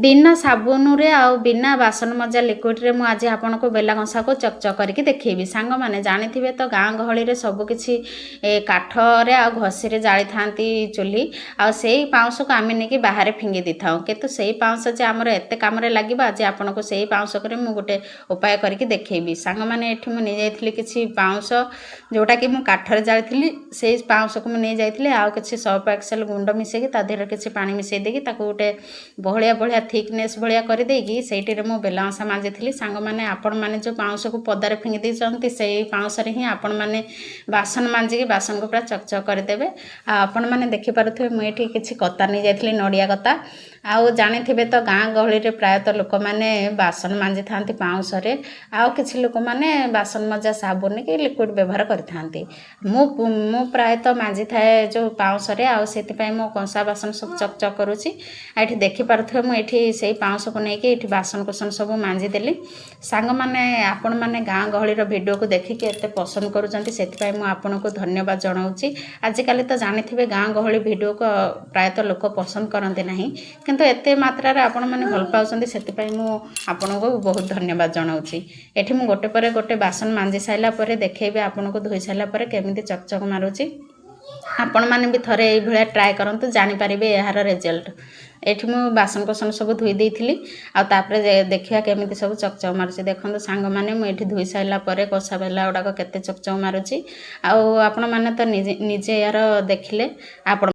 ବିନା ସାବୁନରେ ଆଉ ବିନା ବାସନ ମଜା ଲିକ୍ୱିଡ଼ରେ ମୁଁ ଆଜି ଆପଣଙ୍କୁ ବେଲା କଂସାକୁ ଚକଚକ କରିକି ଦେଖେଇବି। ସାଙ୍ଗମାନେ, ଜାଣିଥିବେ ତ, ଗାଁ ଗହଳିରେ ସବୁକିଛି କାଠରେ ଆଉ ଘଷିରେ ଜାଳିଥାନ୍ତି ଚୁଲି ଆଉ ସେଇ ପାଉଁଶକୁ ଆମେ ନେଇକି ବାହାରେ ଫିଙ୍ଗି ଦେଇଥାଉ। କିନ୍ତୁ ସେଇ ପାଉଁଶ ଯେ ଆମର ଏତେ କାମରେ ଲାଗିବ, ଆଜି ଆପଣଙ୍କୁ ସେଇ ପାଉଁଶକରେ ମୁଁ ଗୋଟେ ଉପାୟ କରିକି ଦେଖେଇବି। ସାଙ୍ଗମାନେ, ଏଠି ମୁଁ ନେଇଯାଇଥିଲି କିଛି ପାଉଁଶ, ଯେଉଁଟାକି ମୁଁ କାଠରେ ଜାଳିଥିଲି। ସେଇ ପାଉଁଶକୁ ମୁଁ ନେଇଯାଇଥିଲି ଆଉ କିଛି ସର୍ଫ ଏକ୍ସେଲ୍ ଗୁଣ୍ଡ ମିଶାଇକି, ତା ଦେହରେ କିଛି ପାଣି ମିଶାଇ ଦେଇକି, ତାକୁ ଗୋଟେ ବହଳିଆ ବହଳିଆ ଥିକନେସ୍ ଭଳିଆ କରିଦେଇକି ସେଇଟିରେ ମୁଁ ବେଲା କଂସା ମାଜିଥିଲି। ସାଙ୍ଗମାନେ, ଆପଣମାନେ ଯେଉଁ ପାଉଁଶକୁ ପଦାରେ ଫିଙ୍ଗି ଦେଇଛନ୍ତି, ସେଇ ପାଉଁଶରେ ହିଁ ଆପଣମାନେ ବାସନ ମାଜିକି ବାସନକୁ ପୁରା ଚକଚକ କରିଦେବେ। ଆଉ ଆପଣମାନେ ଦେଖିପାରୁଥିବେ, ମୁଁ ଏଠି କିଛି କତା ନେଇଯାଇଥିଲି, ନଡ଼ିଆ କତା। ଆଉ ଜାଣିଥିବେ ତ, ଗାଁ ଗହଳିରେ ପ୍ରାୟତଃ ଲୋକମାନେ ବାସନ ମାଜିଥାନ୍ତି ପାଉଁଶରେ ଆଉ କିଛି ଲୋକମାନେ ବାସନ ମଜା ସାବୁନ କି ଲିକ୍ୱିଡ଼ ବ୍ୟବହାର କରିଥାନ୍ତି। ମୁଁ ପ୍ରାୟତଃ ମାଜିଥାଏ ଯେଉଁ ପାଉଁଶରେ ଆଉ ସେଥିପାଇଁ ମୁଁ କଂସା ବାସନ ସବୁ ଚକଚକ କରୁଛି। ଆଉ ଏଠି ଦେଖିପାରୁଥିବେ, ମୁଁ ଏଠି ସେଇ ପାଉଁଶକୁ ନେଇକି ଏଠି ବାସନ କୁସନ ସବୁ ମାଜିଦେଲି। ସାଙ୍ଗମାନେ, ଆପଣମାନେ ଗାଁ ଗହଳିର ଭିଡ଼ିଓକୁ ଦେଖିକି ଏତେ ପସନ୍ଦ କରୁଛନ୍ତି, ସେଥିପାଇଁ ମୁଁ ଆପଣଙ୍କୁ ଧନ୍ୟବାଦ ଜଣାଉଛି। ଆଜିକାଲି ତ ଜାଣିଥିବେ, ଗାଁ ଗହଳି ଭିଡ଼ିଓକୁ ପ୍ରାୟତଃ ଲୋକ ପସନ୍ଦ କରନ୍ତି ନାହିଁ, କିନ୍ତୁ ଏତେ ମାତ୍ରାରେ ଆପଣମାନେ ଭଲ ପାଉଛନ୍ତି, ସେଥିପାଇଁ ମୁଁ ଆପଣଙ୍କୁ ବହୁତ ଧନ୍ୟବାଦ ଜଣାଉଛି। ଏଠି ମୁଁ ଗୋଟେ ପରେ ଗୋଟେ ବାସନ ମାଜି ସାରିଲା ପରେ ଦେଖେଇବି ଆପଣଙ୍କୁ, ଧୋଇ ସାରିଲା ପରେ କେମିତି ଚକଚକ ମାରୁଛି। ଆପଣମାନେ ବି ଥରେ ଏଇଭଳିଆ ଟ୍ରାଏ କରନ୍ତୁ, ଜାଣିପାରିବେ ଏହାର ରେଜଲ୍ଟ। ଏଠି ମୁଁ ବାସନ କୁସନ ସବୁ ଧୋଇ ଦେଇଥିଲି ଆଉ ତାପରେ ଦେଖିବା କେମିତି ସବୁ ଚକଚକ ମାରୁଛି। ଦେଖନ୍ତୁ ସାଙ୍ଗମାନେ, ମୁଁ ଏଠି ଧୋଇ ସାରିଲା ପରେ କଂସା ବେଲା ଗୁଡ଼ାକ କେତେ ଚକଚକ ମାରୁଛି। ଆଉ ଆପଣମାନେ ତ ନିଜେ ନିଜେ ଏହାର ଦେଖିଲେ ଆପଣ